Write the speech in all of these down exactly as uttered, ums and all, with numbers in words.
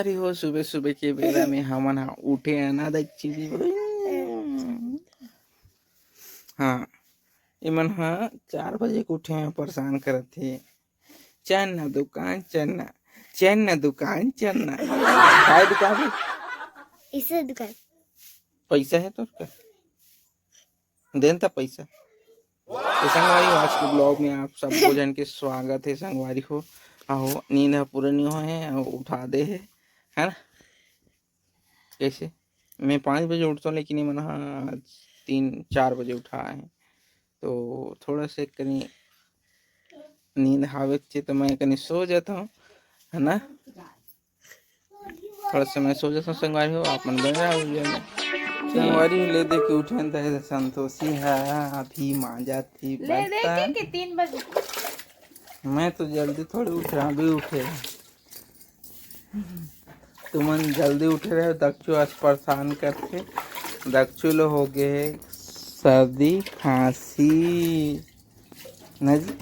अरे हो, सुबह सुबह के बेरा में हमन ह उठे हैं ना, दक्षिणी। हाँ, एमन ह चार बजे के उठे हैं, परेशान करत हे। चल ना दुकान, चल ना, चल ना दुकान, चल ना। काय दुकान हे? इसे दुकान। पैसा है तोर का? देन त पैसा। तो संगवारी हो, आज के ब्लॉग में आप सबको जन के स्वागत है संगवारी हो। आहो, नींद ह पूरा नहीं होए है, आहो, उठा दे है, है ना? कैसे? मैं पाँच बजे उठता हूँ, लेकिन ये मन ह आज तीन चार बजे उठा है, तो थोड़ा से कहीं नींद हावे चे तो मैं कहीं सो जाता हूँ, है ना? थोड़ा समय सो जाता हूँ संगवारी हो, आप मन बने रहो वीडियो में। संगवारी हो, ले दे के उठे त संतोषी है, अभी मांजा थी ले दे बर्तन। के, के तीन बजे। मैं तो जल्दी थोड़ी उठ रहा, अभी उठे। तुमन जल्दी उठे रहे, दक्षु आज परेशान करथे। दक्षु लो हो गए सर्दी खांसी। ना जी,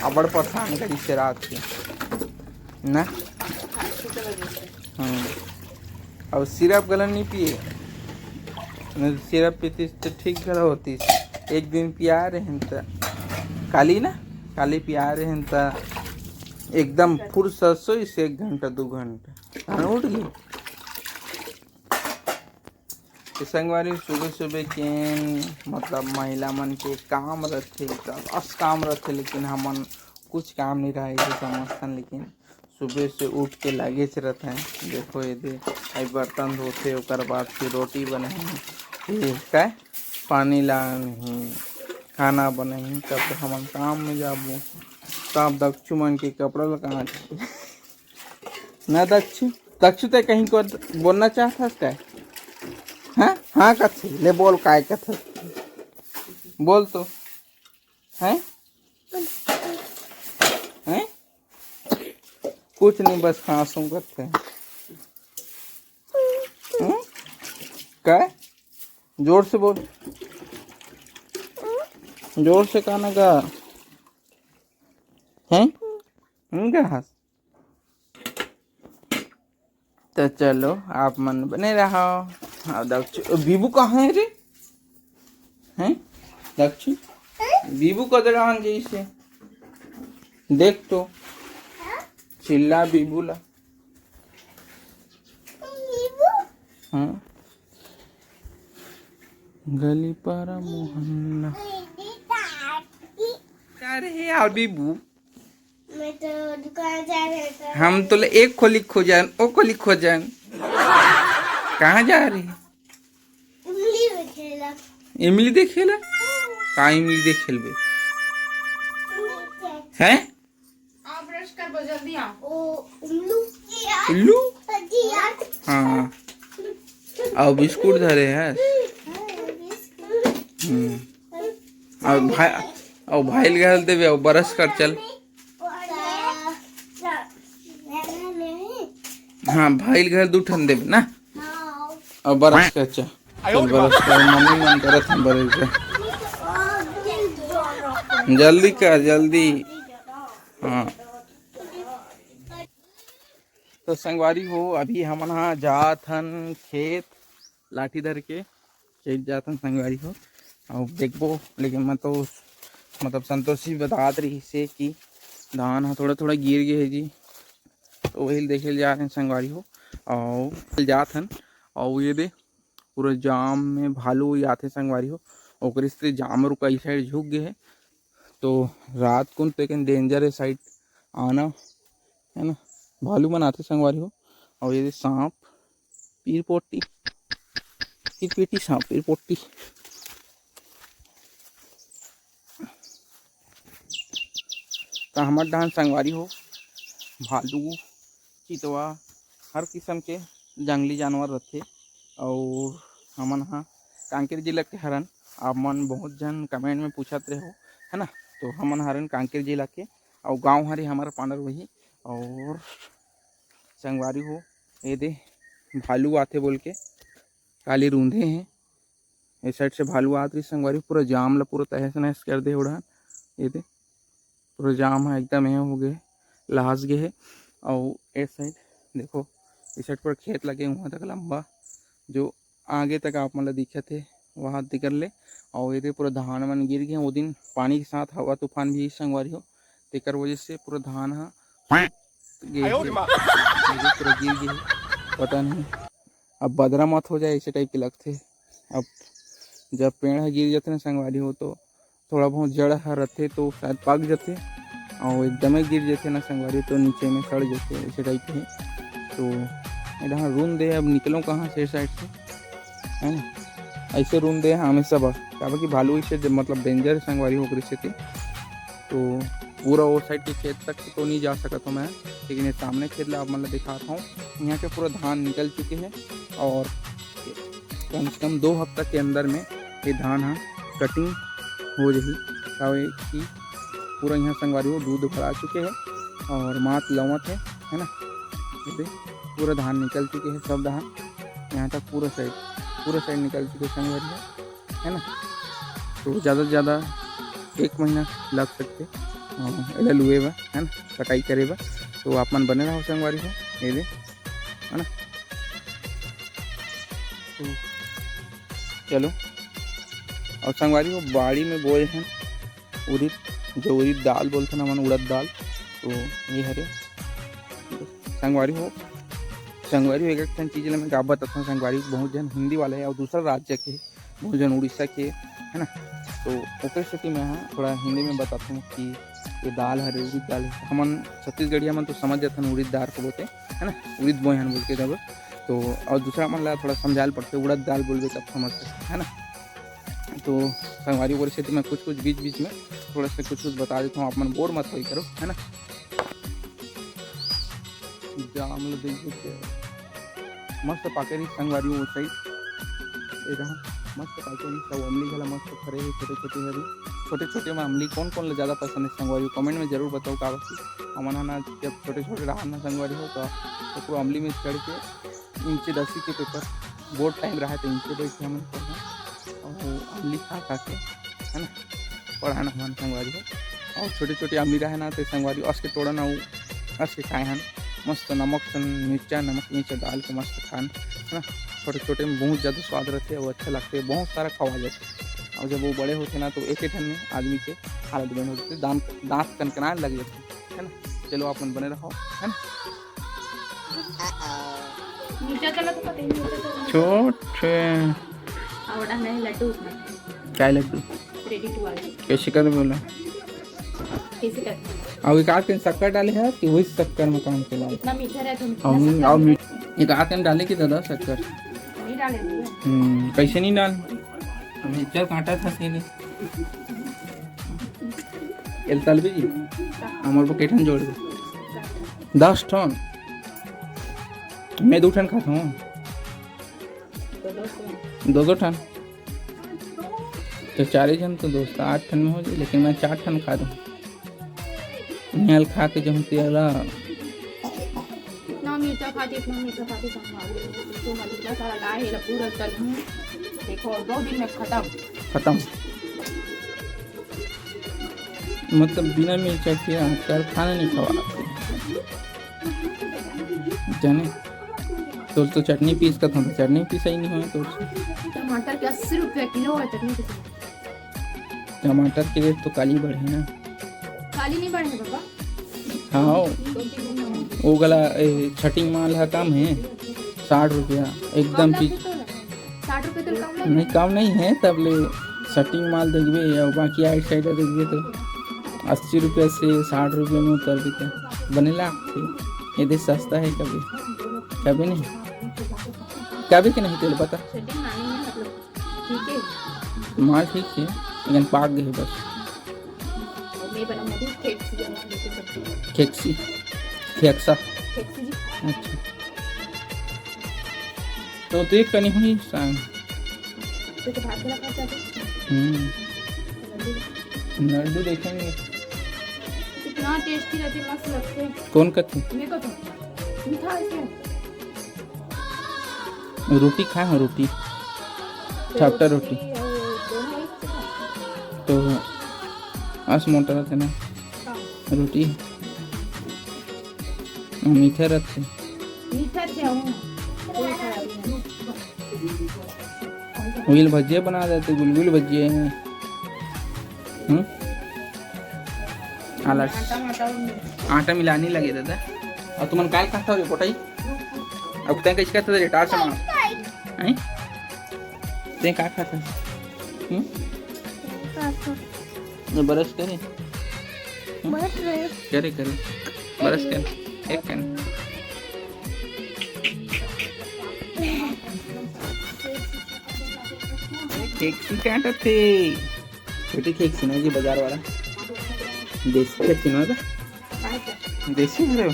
अबड़ परेशान करिस हे रात के ना। हाँ, अब सिरप घला नहीं पिए, नहीं तो सिरप पीतीस तो ठीक घला होतीस। एक दिन पिया रहे हैं त काली ना, काली पिया रहे हैं त एकदम फुर्सत सोइस एक घंटा दो घंटा, तहन उठ गई। तो संगवारी, सुबह सुबह के मतलब महिला मन के काम रथे, अस काम रथे, लेकिन हमन कुछ काम नहीं रहे, ये समझथन, लेकिन सुबह से उठ के लागेच रथे। देखो ये दे, आई बर्तन धोथे, ओकर बाद फिर रोटी बनाही, फिर काय पानी लानही, खाना बनाही, तब तो हमन काम में जाबो। तब दक्षु मन के कपड़ा ला कहाँ ना दक्षु, दक्षु ते कहीं को बोलना चाहत हस काय? हाँ, हाँ कथे, ले बोल काय कथे, बोल तो। हैं? हैं? कुछ नहीं, बस खांसू करते हैं। हम्म? काय? जोर से बोल, जोर से कहना का है? हम्म, क्या हंस? तो चलो, आप मन बने रहो। हाँ, दक्षु, बीबू कहाँ है रे? हैं? दक्षु, बीबू का जगह जैसे देख तो, चिल्ला बीबू ला। हाँ, गली पारा मोहन्ना। क्या रे यार बीबू? मैं तो दुकान जा रहे थे। हम तो ले एक खोली खोजन, ओ खोली खोजन। कहाँ जा रही? इमली में खेला। इमली देखेला? का इमली देखेलबे? हैं? आओ, ब्रश कर, बहुत जल्दी आओ। ओ, उल्लू। उल्लू? जी यार। हाँ, हाँ। आओ, बिस्कुट धरे है। हम्म। और भाई, और भाई ल घल देबे, और ब्रश कर चल। हाँ, भाई ल घल दू ठन देबे ना। और ब्रश कर चल। चल, ब्रश कर, मम्मी मन करत हैं ब्रश कर। जल्दी कर, जल्दी। हाँ। तो संगवारी हो, अभी हमन हा जात हन खेत, लाठी धर के खेत जात हन संगवारी हो। और देखबो, लेकिन मैं तो मतलब संतोषी बतात रही से कि धान हा थोड़ा थोड़ा गिर गए है जी, तो वही देखे ल जा रहे हैं संगवारी हो। और जात हन, और ये दे पूरा जाम में भालू आथे संगवारी हो, ओकरे से जाम रुका इस साइड झुक गए है। तो रात कुन तो एक डेंजर है साइड आना, है ना, भालू मन आथे संगवारी हो। और ये दे सांप, पीर पोटी, पीर पीटी सांप, पीर पोटी। त हमर डहान संगवारी हो, भालू, चितवा, हर किस्म के जंगली जानवर रथे। और हमन हा कांकेर जिला के हरन, आप मन बहुत झन कमेंट में पूछत रहे हो, है ना? तो हमन हरन कांकेर जिला के, और गांव हरे हमर पांडर वही। और संगवारी हो, ये दे भालू आथे बोल के काली रूंधे हैं। ए साइड से भालू आत रही संगवारी, पूरा जाम ला पूरा तहस नहस कर दे उड़ान। ये दे पूरा जाम है एकदम, ये हो गए, लहास गए है। और ए साइड देखो, इस side पूरा खेत लगे हुआ तक लंबा, जो आगे तक आप मन ल दिखत हे, वहाँ तिकर ले। और ये पूरा धान मन गिर गए, वो दिन पानी के साथ हवा तूफान भी संगवारी हो, तेकर वजह से पूरा धान ह गे हे, पूरा गिर गए हे। पता नहीं, अब बदरा मत हो जाए, ऐसे type के लगथे। अब जब पेड़ ह गिर जाथे ना संगवारी हो, तो थोड़ा बहुत जड़ ह रथे तो शायद पाक जाथे, और एकदमे गिर जाथे ना संगवारी, तो नीचे में सड़ जाथे, ऐसे type के। तो ये डहार रूंद दे, अब निकलो कहाँ से side से, है ना? ऐसे रूंद दे हमेशा बस, काबर कि भालू इसे जब, मतलब, danger संगवारी हो ओकरे सेती। तो पूरा वो side के खेत तक तो नहीं जा सकत हूँ मैं, लेकिन ये सामने खेत ला आप मन ला दिखात हूँ। यहाँ के पूरा धान निकल चुके हैं और कम से कम दो हफ्ता के अंदर में ये धान ह cutting हो जाही। काबर कि पूरा यहाँ संगवारी हो दूध भरा चुके हैं और मात लवत है, है ना? ये पूरा धान निकल चुके हैं, सब धान यहाँ तक पूरा side, पूरा side निकल चुके हैं संगवारी हो, है ना? तो ज़्यादा से ज़्यादा एक महीना लग सकथे, अ, एला लुए बर, है ना, कटाई करे बर। तो आप मन बने रहो संगवारी हो, ये दे, है ना? तो चलो, और संगवारी हो, बाड़ी में बोए हैं उरिद, जो उरिद दाल बोलथे ना हमन, उड़द दाल, तो ये हरे संगवारी हो। संगवारी हो, एक एक ठन चीज ल मैं का बताथंव संगवारी हो, बहुत झन हिंदी वाला है और दूसरा राज्य के, बहुत झन उड़ीसा के, है ना? तो ओकर सेती मैं ह थोड़ा हिंदी में बताथंव कि ये दाल हरे, उड़ीद दाल है। हमन छत्तीसगढ़िया मन तो समझ जाथन उड़ीद दाल को बोलते, है ना, उड़ीद बोए हन बोल के जब। तो और दूसरा मन ला थोड़ा समझाए ल पड़थे, उड़द दाल बोलबे तब समझ सकथे, है ना? तो संगवारी ओकर सेती मैं कुछ कुछ बीच बीच में थोड़ा सा कुछ कुछ बता देथंव, आप मन bore मत होई करो, है ना? जाम ल देख देख के मस्त पाके रही संगवारी हो side, ये रहा मस्त पाके रही, सब अमली घला मस्त फरे हे छोटे छोटे हरी। छोटे छोटे में अमली कौन कौन ल ज्यादा पसंद है संगवारी हो, comment में जरूर बताओ। काबर कि हमन ह ना जब छोटे छोटे रहा ना संगवारी हो, तो ओकरो अमली में चढ़ के नीचे दसवीं के paper, board time रहा तो नीचे बैठ के हमन पढ़ना और अमली खा खा के, है ना, पढ़ाना हमन संगवारी हो। और छोटे छोटे अमली रहे ना तो संगवारी अस के तोड़न अउ अस के खाए हन, मस्त नमक सन मिर्चा, नमक मिर्चा डाल के मस्त खान, है ना। छोटे छोटे में बहुत ज्यादा स्वाद रहथे और अच्छा लगथे, बहुत सारा खवा जाथे। और जब वो बड़े होथे ना तो एक एक ठन में आदमी के हालत बंद हो जाथे, दांत दांत कनकनाए लग जाथे, है ना। चलो आप मन बने रहो, है ना। मीठा चला तो पता ही नहीं होता। छोट है। और बड़ा है लड्डू उसमें। काय लड्डू? Ready to वाले। कैसे कर बोला? कैसे कर? अब एक आध कन शक्कर डाले है कि वही शक्कर में काम चला। इतना मीठा रहता है, मीठा और शक्कर और नहीं। मीठ-, एक आध कन डाले कि दादा शक्कर? नहीं डाले थे। हम्म, कैसे नहीं डाल? हम इज्जत काटा था सीधे। एल तलबी जी, हमर को केठन जोड़ दे। दस ठन। मैं दो ठन खाता हूँ। दो दो ठन। तो चारे झन तो दोस्त आठ ठन में हो जाए, लेकिन मैं चार ठन खा दूँ। मेल खा के जहूँ तेला। इतना मीठा खाती, इतना मीठा खाती, संभाल लो। तो मैं इतना सारा लाए है, पूरा तलूं। देखो, दो दिन में खत्म। खत्म। मतलब बिना मिर्चा के आजकल खाना नहीं खवा। जाने, तोर तो चटनी पीस का था, चटनी पीसा ही नहीं हुआ तोर। टमाटर के अस्सी रुपया किलो है चटनी पीस। टमाटर के रेट तो काली बढ़े ना। काली नहीं बढ़े पापा। हाँ, वो गला, ए, छटिंग माल है, कम है, साठ रुपया, एकदम कम चीज। लगते तो ना। साठ रुपये तो कम लगे। नहीं, कम नहीं है, तब ले छटिंग माल देखबे या बाकी आइट साइड देखबे तो अस्सी रुपया से साठ रुपया में उतर देते बने लागथे। ये देश सस्ता है कभी, कभी नहीं, कभी के नहीं तेल पता। छटिंग माल नहीं है, मतलब, ठीक है। माल ठीक है, लेकिन पाक गए बस। और मैं बनाऊंगी खेक्सी, बनाऊंगी सब्जी। खेक्सी, खेक्सा। खेक्सी जी। अच्छा। तो देख कनी हुई सांग। तो, तो भात वाला खा जाते। हम्म। लड्डू। लड्डू देखेंगे। कितना टेस्टी रहते, मस्त लगते हैं। कौन करते? मेरे को तो मीठा ऐसे। रोटी खाए हो, रोटी। तो चापटा रोटी। रोटी और दोनों एक साथ। तो आस मोटा रहते ना। हाँ। रोटी मीठा रहते। मीठा चाहूँ। कोई खराबी नहीं। उइल भजिया बना देते, गुलगुल भजिया है। हम्म? आलस। आटा, आटा मिलानी लगे दादा। अउ तुमन काय खाता हो रे कोटाई? अब तैं कैसे खाता रे टार समा? हैं? तैं का खाता? हम्म? ये brush करे? हम्म? करे, करे। brush कर। एक कर। एक, एक काटत थे। छोटी खेकसी ना जी, बाजार वाला। देसी खेकसी ना बे? देसी हरे हो?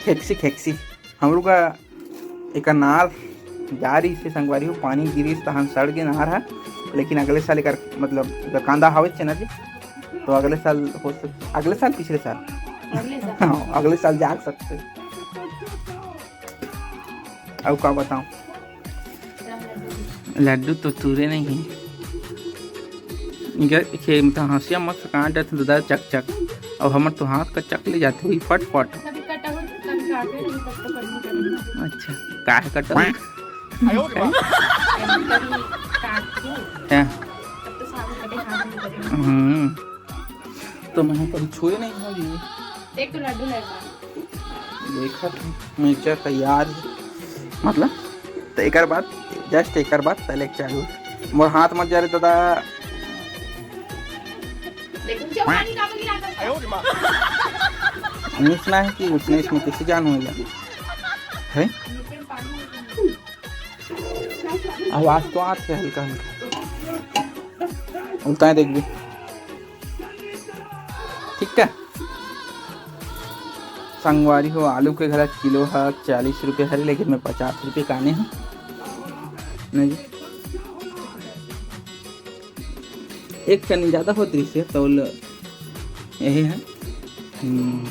खेकसी, खेकसी। हम लोग का एक अनार जा रही से संगवारी हो, पानी गिरिस तहन सड़ गे अनार है, लेकिन अगले साल एकर मतलब एकर कांदा हावे चना जी, तो अगले साल हो सक-, अगले साल, पिछले साल, अगले साल। हाँ, अगले साल जा सकते। अउ का बताऊं? लड्डू तो तूरे नहीं है। गे-, खे-, मतलब हंसिया मत काट देते दादा चक चक। अउ हमर तो हाथ का चक ले जाते हुई फट फट। कभी कटा हो तो कभी काटे, कभी कट तो करनी करनी। अच्छा, काहे कटा हो? कभी काट के, हैं? तब तो साबुन कटे हाथ में करे। हम्म। तो मैं कभी छुए नहीं हूँ जी। एक तो लड्डू लेगा। देखत हूँ, मिर्चा तैयार है। मतलब, तो एकर बाद, just एकर बाद तले चालू। मोर हाथ मत जा रे दादा। देखो, जब पानी का बगिरा था। नीस ना है कि उठने इसमें किसी जान हो गया। है? आवाज तो आत है हल्का हल्का। उल्टा है देख भी। ठीक है। संगवारी हो, आलू के घला किलो ह चालीस रुपये हरे, लेकिन मैं पचास रुपये काने हूँ। नहीं जी। एक कनी ज़्यादा होत रहिस हे, तौल यही है। हम्म,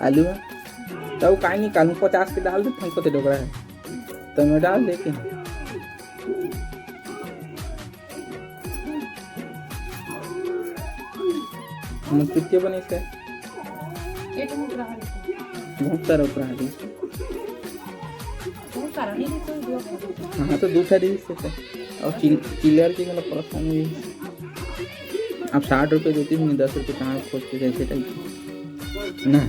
आलू है। तब काहे नहीं कानू पचास के डाल दे, हमको तो डोकरा है। तो मैं डाल देती हूँ। हमर कितने बने इसका? ये तो मुझ रहा है। बहुत सारा उपरा है। बहुत सारा नहीं, तो दो। हाँ, तो दो ठा रही इससे तो। और चिल-, चिल्लर की मतलब परेशानी है। अब साठ रुपये देती हूँ, दस रुपये कहाँ खोजते जैसे टाइप की। ना।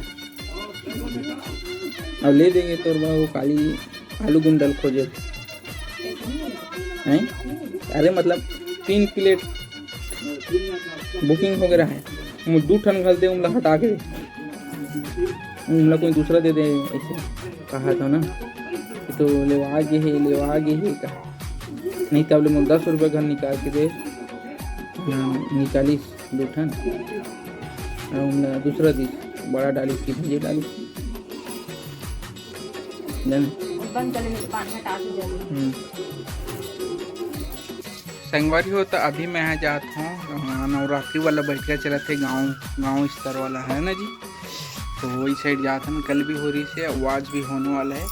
अब ले देंगे तोर बा वो काली आलू गुंडल खोजे। हैं? अरे मतलब तीन प्लेट booking हो गया है, मुझ दू ठन घल दे, उमला हटा के। उमला कोई दूसरा दे दे, ऐसे कहा था ना कि तो लेवा गे हे, लेवा गे हे कहा। नहीं तब ले मुझ दस रुपये घर निकाल के दे, हाँ, निकालिस दू ठन। और उमला दूसरा दी, बड़ा डालिस की भंजे डालिस। जाने। बंद कर ले, पानी हटा के जल्दी। हम्म। संगवारी हो, तो अभी मैं यहाँ जात हूँ, अ, नवरात्रि वाला बैठका चलत हे गाँव, गाँव स्तर वाला है ना जी, तो वही side जात हन। कल भी हो रही से, आज भी होने वाला है,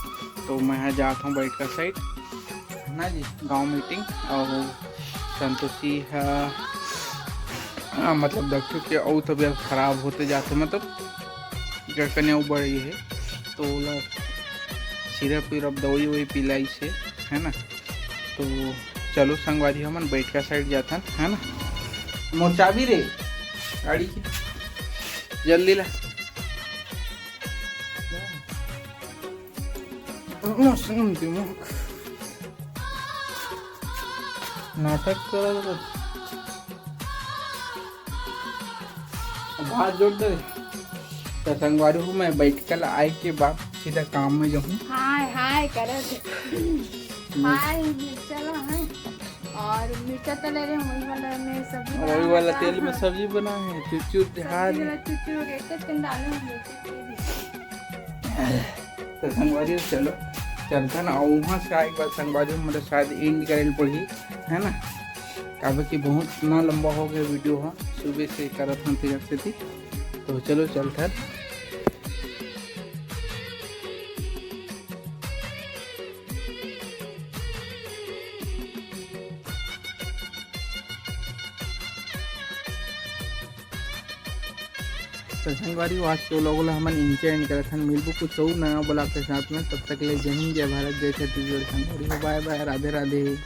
तो मैं यहाँ जात हूँ बैठका side, है ना जी, गाँव meeting। और संतोषी है, हाँ, मतलब डॉक्टर के अउ तबीयत खराब होते जाते, मतलब जड़ कन्या बढ़ गई है, तो ओला syrup वीरप दवाई ववाई पिलाई से, है ना। तो चलो संगवारी, हमन बैठका side जाथन, है ना। मोर चाबी रे गाड़ी की, जल्दी ला। मस्त दिमाग नाटक करत। बात जोड़ दे। तो संगवारी हो, मैं बैठका ला आए के बाद सीधा काम में जाहूँ। हाय, हाय करत। हाय, मिर्चा ला है। और मिर्चा तो ले रहे हैं, वही वाला में सब्जी वही बनाना वाला था। तेल में सब्जी बना है, चुचुर सब्जी झार। वाला चुचुर हो गया, इतना तेल डाले हैं मिर्ची के भी। तो संगवारी हो, चलो चलता ना, और वहाँ से आए के बाद संगवारी हो, मतलब शायद end करे ल पड़ी, है ना, काबर कि बहुत ना लंबा हो गया video, हाँ, सुबह से करत हम तेरा से थी। तो चलो चलता। तो संगवारी हो, आज के vlog ला हमन इंचे end करत हन। मिलबो कुछ अउ नया vlog के साथ में, तब तक ले जय हिंद, जय भारत, जय छत्तीसगढ़। संगवारी हो, bye bye, राधे राधे।